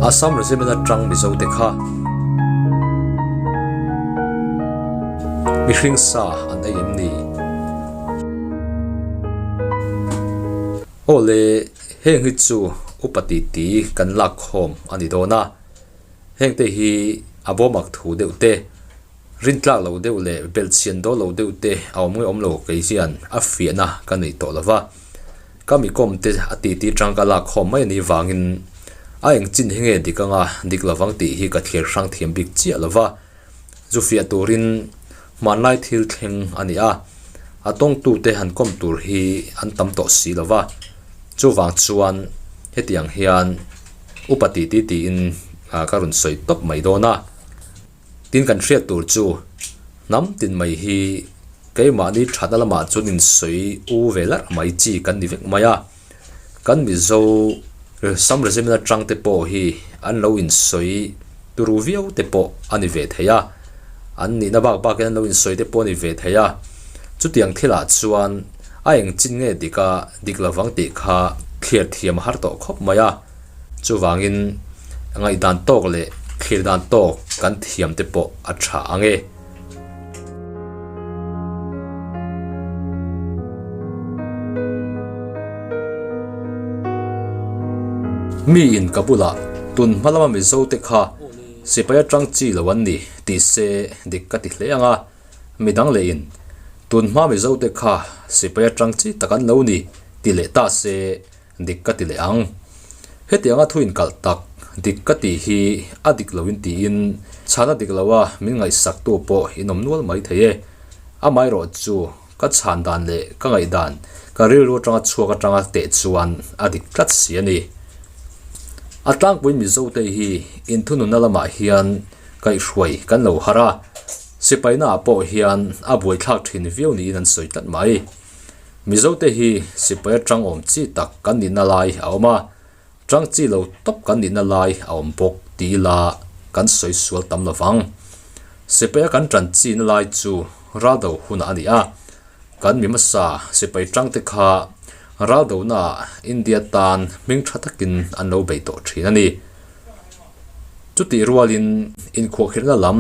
Assam Regiment atang Mizo te kha mihring sa an ei em ni? Aw le, heng hi chu upa titi kan lak khawm a ni dawn a, hengte hi a bawmak thu deuh te, Rintlak lo deuh leh belhchian dawl lo deuh te a awm nge awm lo kei hian a fiahna ka nei tawh lo va. Ka mikawm te a titi tang ka lak khawm mai a nih vangin a eng chin hi nge dik anga dik lovang tih hi ka thlir hrang thiam bik chiah lo va. Zu fiah turin hmanlai thil thleng a ni a, a tawngtu te han kawm tur hi an tam tawh si lo va. Chuvang chuan hetiang hian upa titi tiin ka rawn sawi tawp mai dawn a. Tin kan hriat tur chu hnam tin mai hi keimahni thatna lamah chuan insawi u ve larh mai chi kan ni vek mai a, kan Mizo Sam Regiment atang te pawh hi an lo insawi turu viau te pawh a ni ve thei a, an nihna bak bakin an lo insawi te pawh a ni ve thei a, chutiang thilah chuan a eng chin nge dik a dik lovang tih kha thliar thiam a har tawh khawp mai a. Chuvangin ngaihdan tawk leh thlir dan tawk kan thiam te pawh a tha ang e. Mi in ka bulah tun hma lama Mizo te kha sipai atang chi lo an ni tih se dik ka ti hle ang a, midang leh in tun hma Mizo te kha sipai atang chi tak an lo ni ti leh ta se Dik ka ti leh ang. Hetianga thu inkalh tak dik ka tih hi a dik loin tiin chhana dik loa min ngaihsaktu pawh in awm nual mai thei e. Amaherawh chu ka chhan dan leh ka ngaihdan ka rilru atanga chhuak atanga teh chuan a dik tlat si a ni. A tlangpui Mizote hi inthununna lamah hian kaihhruai kan lo har a, sipainaah pawh hian a buaithlak thin viau niin an sawi tlat mai. Mizote hi sipai atang awm chi tak kan nihna lai a awm a, tang chi lo tawp kan nihna lai a awm bawk ti ila kan sawi sual tam lo vang. Sipaia kan tan china lai chu raldo hunah a ni a, kan mi hmasa sipai tangte kha raldonaah India tan hming tha takin an lo bei tawh thin a ni. Chutih rualin inkhuahkhirhna lam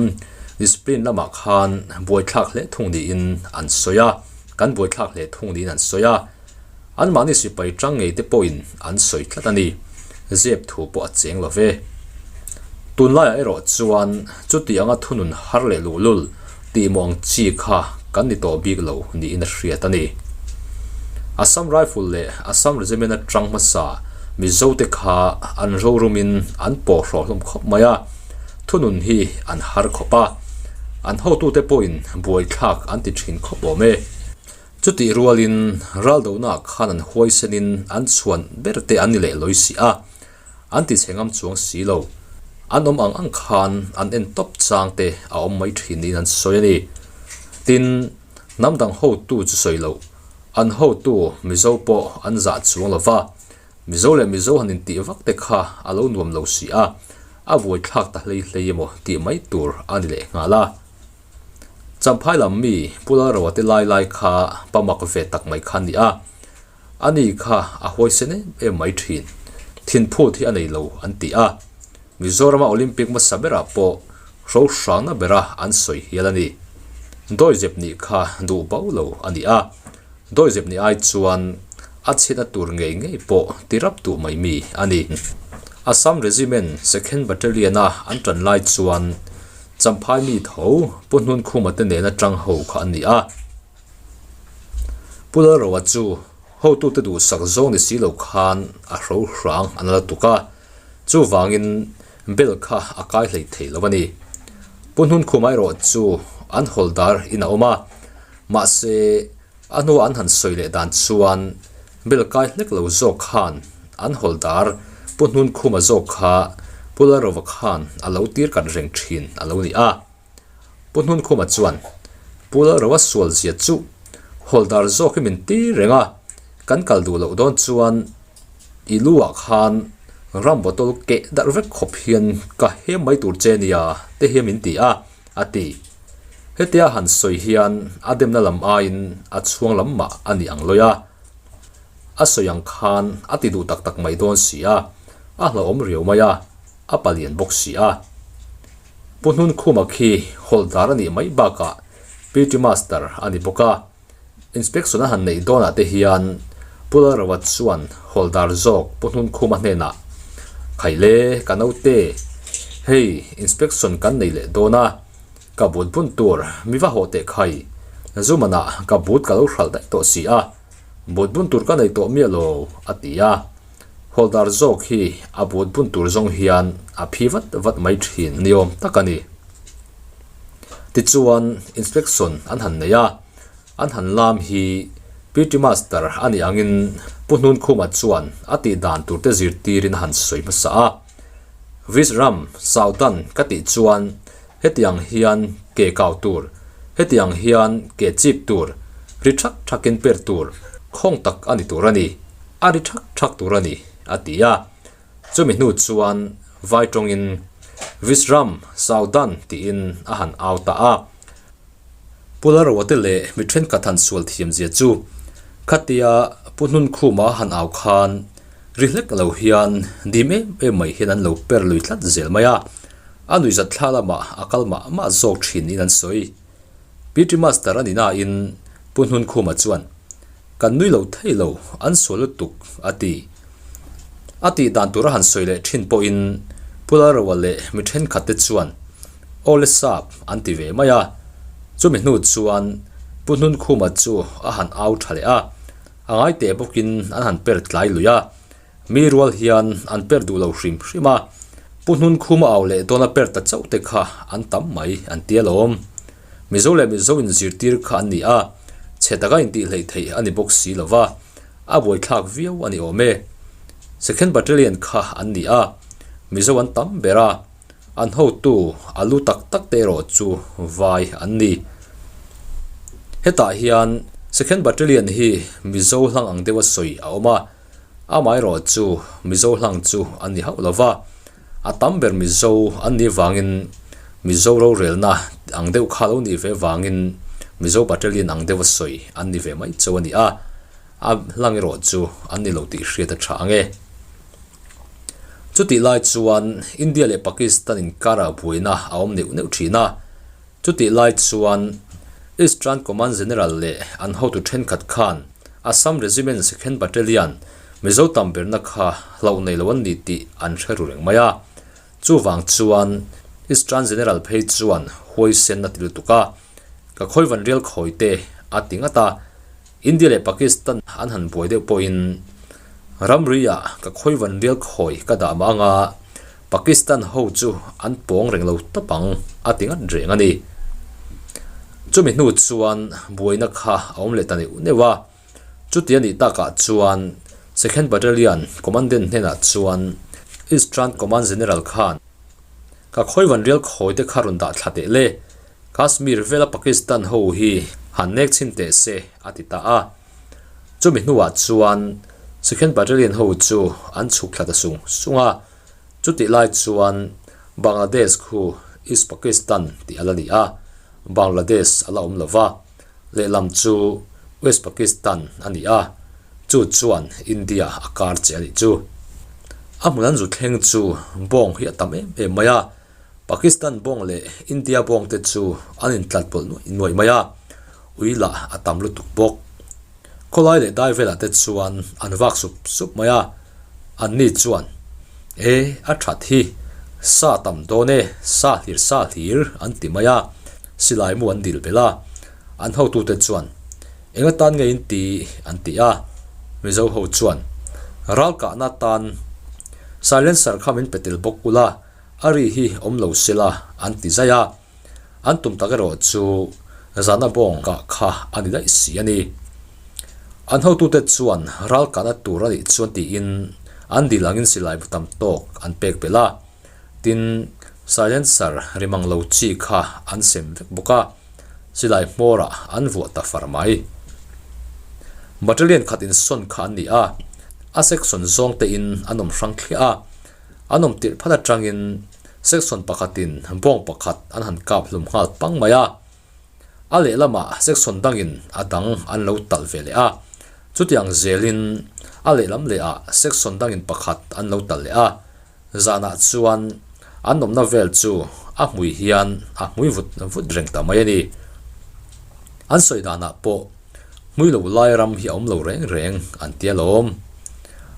discipline lamah khan buaithlak hle thung niin an sawi a, kan buaithlak hle thung niin an sawi a, anmahni sipai tang ngei te pawhin an sawi tlat a ni, zep thu pawh a cheng lo ve. Tunlaiah erawh chuan chutih anga thunun har leh luhlul tihmawh ang chi kha kan ni tawh bik lo niin a hriat a ni. Assam Rifle leh Assam Regiment atang hmasa Mizote kha an rorumin an pawh hrawh hlawm khawp mai a, thunun hi an har khawp a, an hotute pawhin buaithlak an ti thin khawp awm e. Chutih rualin raldonaah khan an huaisenin an chhuan berte an ni leh lawi si a, An ti chhe ngam chuang si lo. An awm ang ang khan an en tawp chang te a awm mai thin niin an sawi a ni. Tin, hnam dang hotu chu sawi loh, an hotu Mizo pawh an zah chuang lo va, Mizo leh Mizo han intih vak te kha a lo nuam lo si a, a vuaithlak ta hlei hlei emaw tih mai tur a ni leh nghal a. Champhai lam mi Pu Lalroa te lai lai kha pamak ve tak mai kha a ni a. Ani kha a huaisen em em mai thin. Thinphut hi a nei lo an ti a. Mizorama Olympic hmasa berah pawh hro hrangna bera an sawi hial a ni. Dawizep nih kha duh bau lo a ni a. Dawizep nih ai chuan a chhiatna tur ngei ngei pawh ti rap duh mai mi a ni. Assam Regiment Second Battalion-a an tan lai chuan Champhai mi tho Pu Hnunkhuma te nena tang ho kha an ni a. Pu Lalroa chu hotute duhsak zawng ni si lo khan a hro hrang an la tuk a, chuvangin bel kha a kai hlei thei lo a ni. Pu Hnunkhuma erawh chu an hawldar in a awm a, mahse a hnua an han sawi leh dan chuan bel kai hlek lo zawk khan an hawldar Pu Hnunkhuma zawk kha Pu Lalroa khan a lo tir kat reng thin a lo ni a. Pu Hnunkhuma chuan, Pu Lalroa sual zia chu hawldar zawk hi min ti reng a, kan kal duh loh dawn chuan i lu ah khan ram bottle keh darh vek khawp hian ka hem mai tur che nia te hi min ti a, a ti. Hetia han sawi hian a demna lam aiin a chhuang lam mah a ni ang lawi a. A sawi ang khan a ti duh tak tak mai dawn si a, a hlauhawm riau mai a. A palian bawk si a. Pu Hnunkhuma khi hawlhdar a nih mai bakah PT Master a ni bawk a. Inspection a han neih dawnah te hian Pu Lalrova chuan hawlhdar zawk Pu Hnunkhuma hnenah, Khaile, ka naute, hei inspection kan nei leh dawn a, ka but bun tur mi va haw teh khai, Zumanah ka but ka lo hralh daih tawh si a, but bun tur ka nei tawh miah lo, a ti a. Hawldar zawk hi a but bun tur zawng hian a phi vat vat mai thin ni awm tak a ni. Tichuan inspection an han nei a, an han lam hi PT Master a nih angin Pu Hnunkhuma chuan a tih dan tur te zirtirin a han sawi hmasa a. Visram, Saudan ka tih chuan hetiang hian ke kau tur, hetiang hian ke chip tur, ri thak thakin per tur, khawng tak a ni tur a ni, a ri thak thak tur a ni, a ti a. Chumi hnu chuan vai tawngin Visram, Saudan tiin a han au ta a. Pu Lalroate leh mi thenkhat han sual thiam zia chu khatia Pu Hnunkhuma han au khan ri hlek lo hian dim em em mai hian an lo per lui tlat zel mai a, a nuihzat thla lamah a kal mah mah zawk thin in an sawi. PT Master a ni nain Pu Hnunkhuma chuan, Kan nui lo thei lo, an sual lutuk, a ti. A tih dan tur a han sawi leh thin pawhin Pu Lalroa leh mi thenkhat te chuan Aw le sap an ti ve mai a. Chumi hnu chuan Pu Hnunkhuma chu a han au tha leh a, a ngai teh bawkin an han per tlai lui a. Mi rual hian an per duh lo hrim hrim a, Pu Hnunkhuma au leh dawn a per ta chauh te kha an tam mai an ti alawm. Mizo leh Mizo inzirtir kha an ni a, chhe taka intih hleih theih a ni bawk si lo va, a buaithlak viau a ni awm e. Second Battalion kha an ni a, Mizo an tam ber a, an hotu a lu tak tak te erawh chu vai an ni. Hetah hian Second Battalion hi Mizo hlang ang deuha sawi a awm a, Amaherawh chu Mizo hlang chu an ni hauh lova, a tam ber Mizo an nih vangin Mizo rorelna ang deuh kha lo nih ve vangin Mizo Battalion ang deuha sawi an ni ve mai chauh a ni a, a hlang erawh chu an ni lo tih hriat a tha ang e. Chutih lai chuan India leh Pakistan inkarah buaina a awm neuh neuh thin a, Chutih lai chuan Eastern Command General leh an hotu thenkhat khan Assam Regiment Second Battalion Mizo tam berna kha hlauh nei lo an ni tih an hre ru reng mai a. Chuvang chuan Eastern General phei chuan huaisen a ti lutuk a, Ka khawi van rial khawi te a ti ngat a. India leh Pakistan an han buai deuh pawhin ramri-ah ka khawi van rial khawi ka dah mah anga Pakistan ho chu an pawng reng lo tawp ang a ti ngat reng a ni. Chumi hnu chuan buaina kha a awm leh ta neuh neuh a, chuti a nih takah chuan Second Battalion Commandant hnenah chuan Eastern Command General khan ka khawi van rial khawi te kha rawn dah thla teh le, Kashmir vela Pakistan ho hi han nek chhin teh se a ti ta a. Chumi hnuah chuan Second Battalion ho chu an chhuk thla ta sung sung a, chutih lai chuan Bangladesh khu East Pakistan tih a la ni a, Bangladesh a la awm lo va, lehlam chu West Pakistan a ni a, chu chuan India a kar che a nih chu. A hmun an zu thleng chu bawng hi a tam em em mai a, Pakistan bawng leh India bawng te chu an intlat pawlh nuaih nuaih mai a, ui lah a tam lutuk bawk. Khawlai leh dai velah te chuan an vak sup sup mai a, anni chuan, E, a that hi, sa tam dawn e, sa hlir sa hlir an ti mai a, silai mu an dil belh a, an hotute chuan, Eng atan nge in ti? an ti a, Mizo ho chuan, Ralkahna tan silencer kha min pe tel bawk ula, A ri hi awm lo sela an ti zai a, an tum tak erawh chu zana bawng kah kha a ni daih si a ni. An hotute chuan ral kahna tur a nih chuan tiin an dil angin silai bu tam tawk an pek belh a, tin silencer ri mang lo chi kha an sem vek bawk a, silai hmawrah an vuah ta far mai. Battalion khat insawn kha an ni a, a section zawng tein an awm hrang thliah a, An awm tirh phat atangin section pakhatin bawng pakhat an han kap hlum nghal pang mai a, a lehlamah section dangin a dang an lo talh ve leh a, chutiang zelin a lehlam lehah section dangin pakhat an lo talh leh a. Zanah chuan an awmna vel chu a hmui hian a hmui vut vut reng ta mai a ni. An sawi danah pawh hmui lo lai ram hi a awm lo reng reng an ti alawm.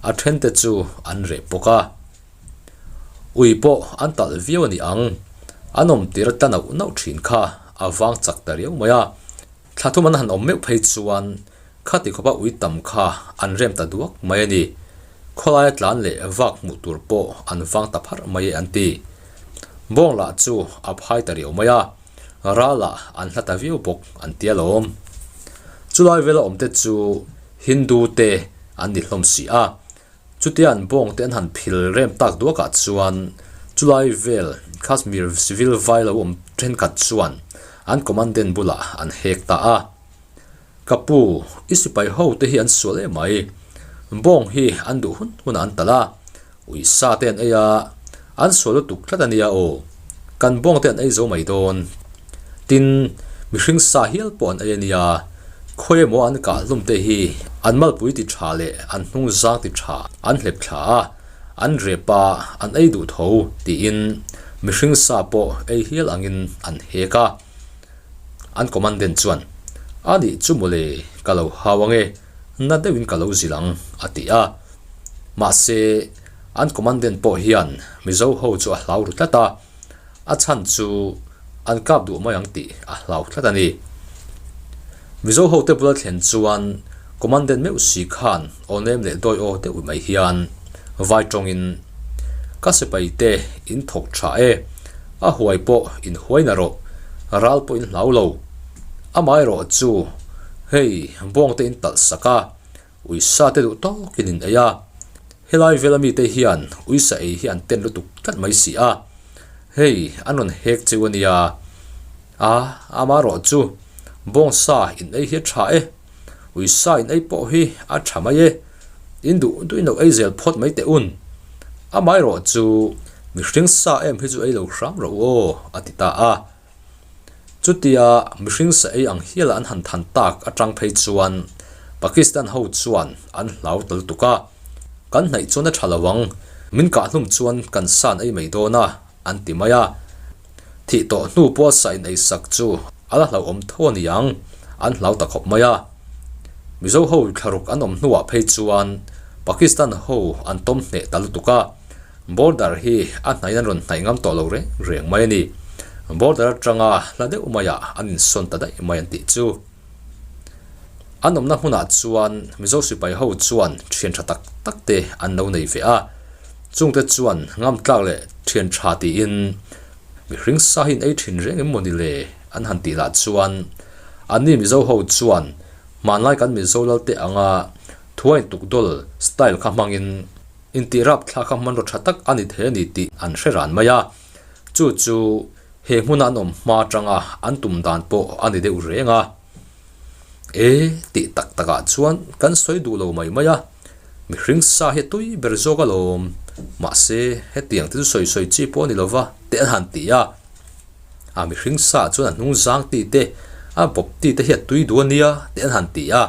A thente chu an reh bawk a. Ui pawh an talh viau a ni ang. An awm tir ta nauh nauh thin kha a vang chak ta riau mai a. Thla thum an han awm meuh phei chuan khati khawpa ui tam kha an rem ta duak mai a ni. Khawlaia tlan leh vak hmuh tur pawh an vang ta pharh mai e an ti. Bawng lah chu a phai ta riau mai a, ralah an hla ta viau bawk an ti alawm. Chulai vela awmte chu Hindu te an ni hlawm si a, Chutia an bawng te an han phil rem tak duakah chuan chulai vel Kashmir civil vai lo awm thenkhat chuan an commandant bulah an hek ta a. Ka pu, i sipai ho te hi an sual em mai. Bawng hi an duh hun hunah an talh a, uisa te an ei a, an sual lutuk tlat a nia aw. Kan bawng te an ei zo mai dawn. Tin, mihring sa hial pawh an ei a nia, khawi emaw an kah hlum te hi an malpui ti tha leh an hnung zang ti tha an hlep thla a, an rep a, an ei duh tho tiin mihring sa pawh ei hial angin an hek a. An commandant chuan, A nih chu mawle, ka lo hau ang e, na deuhin ka lo zilh ang, a ti a. Mahse, an commandant pawh hian Mizo ho chu a hlau ru tlat a. A chhan chu an kap duh mai ang tih a hlau tlat a ni. Mizo hote bula thlen chuan Commandant meuh si khan aw nem leh dawi aw deuh mai hian vai tawngin, Ka sipai te in thawk tha e, a huai pawh in huai na rawh, ral pawh in hlau lo. Amaherawh chu hei bawng te in talh sak a, Uisa te duh tawkin in ei a, helai vela mite hian uisa ei hi an ten lutuk tlat mai si a, hei an rawn hek cheu a nia, a ama rawh chu bawngsa in ei hi a tha e, uisa in ei pawh hi a tha mai e, in duh duhin lo ei zel phawt mai teh un, amaherawh chu mihring sa em hi chu ei lo hram rawh u aw a ti ta a. Chutia mihring sa ei ang hiala an han than tak atang phei chuan Pakistan ho chuan an hlau ta lutuk a, Kan hnaih chuan a tha lo ang, min kah hlum chuan kan san ei mai dawn a, an ti mai a. Thih tawh hnu pawh sa in ei sak chu a la hlauhawm tho a ni ang, an hlau ta khawp mai a. Mizo ho thlaruk an awm hnuah phei chuan Pakistan ho an tawm hneh ta lutuk a. Border hi a hnaiin an rawn hnaih ngam tawh lo reng reng mai a ni. Border atanga hla deuh maiah an insawn ta daih mai an tih chu. An awmna hmunah chuan Mizo sipai ho chuan thian tha tak tak te an lo nei ve a. Chungte chuan ngam tlak leh thian tha tiin mihring sa hi in ei thin reng em mawni le an han tih lah chuan anni Mizo ho chuan hmanlai kan Mizo lalte anga thuain tukdawl style kha hmangin Intih rapthlak kha hmanraw tha tak a ni thei a ni tih an hre ran mai a, chu chu he hmuna an awm hma atanga an tum dan pawh a ni deuh reng a. E, tih tak takah chuan kan sawi duh lo mai mai a, mihring sa hi a tui ber zawk alawm, mahse hetiang te chu sawi sawi chi pawh a ni lova teh an han ti a. A mihring sa chuan a hnung zang ti te, a bawp ti te hi a tui duh a nia teh an han ti a.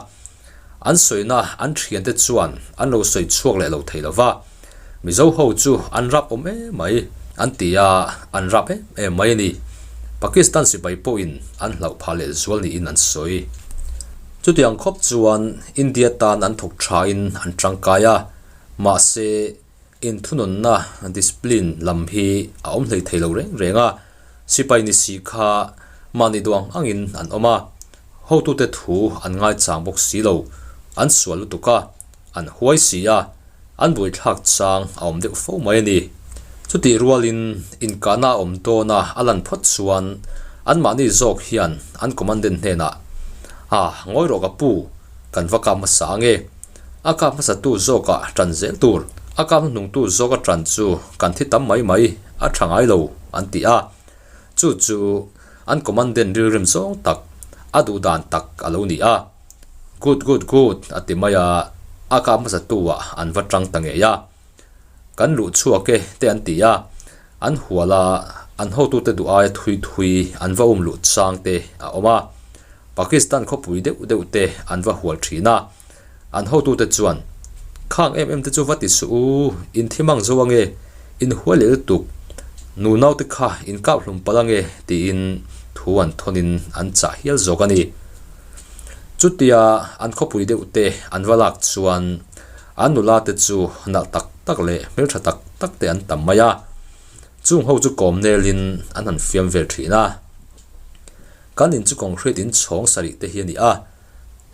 An sawina an thiante chuan an lo sawi chhuak leh lo thei lo va, Mizo ho chu an rap awm em mai an ti a, an rap em em mai a ni. Pakistan sipai pawhin an hlauh phah leh zual niin an sawi. Chutiang khawp chuan India tan an thawk thain an tangkai a, mahse inthununna, discipline, lam hi a awm hlei thei lo reng reng a, sipai ni si kha mahni duang angin an awm a, hotute thu an ngaichang bawk si lo, an sual lutuk a, an huai si a, an buaithlak chang a awm deuh fo mai a ni. Chutih rualin inkahna a awm dawna a lan phawt chuan anmahni zawk hian an commandant hnenah, Ah, ngawi rawh ka pu, kan va kap hmasa ang e. A kap hmasatu zawka ṭan zel tur, a kap hnuhnungtu zawka ṭan chu kan thi tam mai mai, a ṭha ngai lo, an ti a. Chu chu an commandant rilrem zawng tak, a duh dan tak a lo ni a. Good, good, good, a ti mai a, a kap hmasatu ah an va ṭang ta ngei a. Kan luh chhuak e, te an ti a. An hual a, an hotute duh aia thui thui an va um luh chang te a awm a. Pakistan khawpui deuh deuh te an va hual thin a. An hotute chuan, Khang em em te chu va ti suh u, in thi mang zo ange, In huai leh lutuk, nu naute kha in kap hlum palh ange tiin thu an thawnin an chah hial zawk a ni. Chutia an khawpui deuh te an va lak chuan an nula te chu nalh tak tak leh hmeltha tak tak te an tam mai a, chung ho chu kawm nelin an han fiam vel thin a. Kan in chu concrete in chhawng sarih te hi a ni a,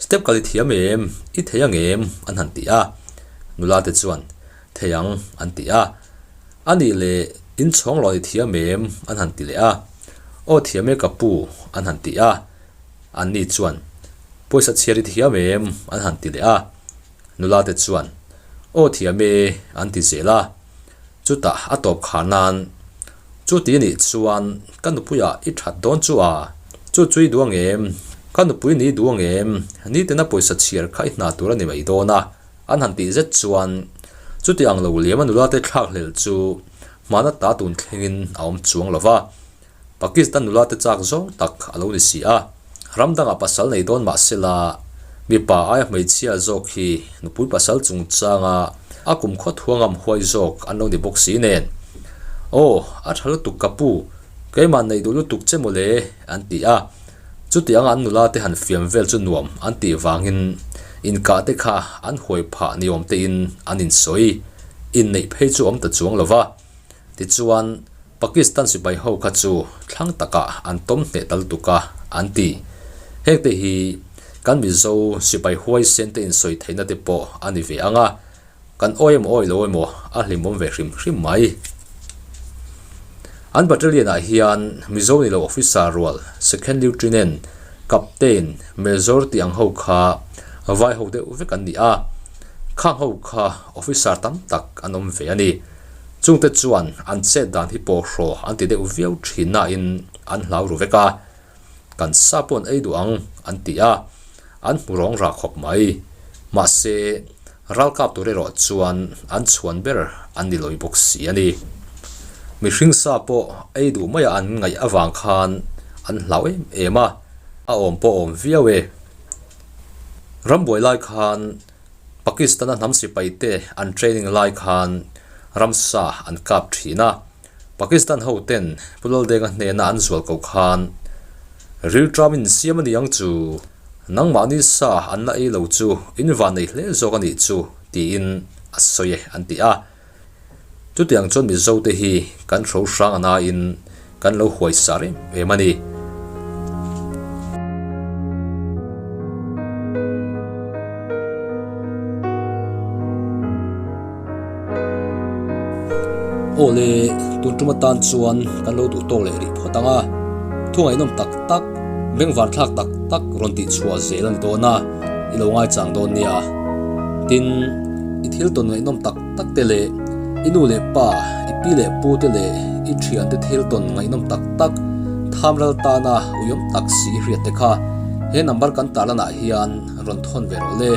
step kal i thiam em, i thei ang em an han ti a, nula te chuan thei ang an ti a, a nih leh in chhawng lawn i thiam em an han ti leh a, aw thiam e ka pu an han ti a, anni chuan pawisa chhiar i thiam em an han ti leh a, nula te chuan aw thiam e an ti zel a. Chutah a tawp khar nan, Chuti nih chuan ka nupuiah i that dawn chu a, chu chu i duh ang em? Ka nupui ni i duh ang em? Nitina pawisa chhiar kha i hna tur a ni mai dawn a, an han tih zet chuan chuti ang lo liam a nula te thlak hlel chu hmana ta tun thlengin a awm chuang lo va. Pakistan nula te chak zawng tak a lo ni si a, ram dangah pasal nei dawn mah sela, mipa aia hmeichhia zawk hi nupui pasal chungchanga a kumkhaw thuangam huai zawk an lo ni bawk si nen. Aw, a tha lutuk ka pu, keimah neih duh lutuk che mawle, an ti a. Chuti anga an nula te han fiam vel chu nuam an tih vangin inkah te kha an huai phah ni awm tein an insawi. Inneih phei chu awm ta chuang lo va. Tichuan, Pakistan sipai ho kha chu thlang takah an tawm hneh tal tuk a, an ti. Hengte hi kan Mizo sipai huaisen te insawi theihna te pawh a ni ve ang a, kan awi emaw awi lo emaw a hlimawm ve hrim hrim mai. An battalion ah hian Mizo ni lo officer rual Second Lieutenant, Captain, Major tih ang ho kha vai ho deuh vek an ni a, khang ho kha officer tam tak an awm ve a ni. Chungte chuan an chet dan hi pawhraw an ti deuh viau thin nain an hlau ru vek a, Kan sa pawh an ei duh ang an ti a, an hmu rawng rah khawp mai. Mahse, ralkap tur erawh chuan an chhuan ber an ni lawi bawk si a ni. Mihring sa pawh ei duh maia an ngaih avang khan an hlau em em a, a awm pawh awm viau e. Rambuai lai khan Pakistan-a hnam sipaite an training lai khan ramsa an kap thin a, Pakistan hoten Pu Laldenga hnena an zual ko khan rilṭam in siam a ni ang chu, nangmahni sa an la ei lo chu in van nei hle zawk a nih chu tiin a sawi e an ti a. Chutiang chuan Mizote hi kan hro hrang a nain kan lo huai sa rem em a ni. Aw le, tun tum atan chuan kan lo duh tawk leh rih phawt ang a, thu ngaihnawm tak tak, bengvar thlak tak tak rawn tih chhuah zel a ni dawn a, i lo ngaichang dawn nia. Tin, i thil tawn ngaihnawm tak tak te leh i nu leh pa, i pi leh pu te leh i thian te thil tawn ngaihnawm tak tak tham ral tana uiawm tak si i hriat te kha he number kan tarlanah hian rawn thawn ve rawh le.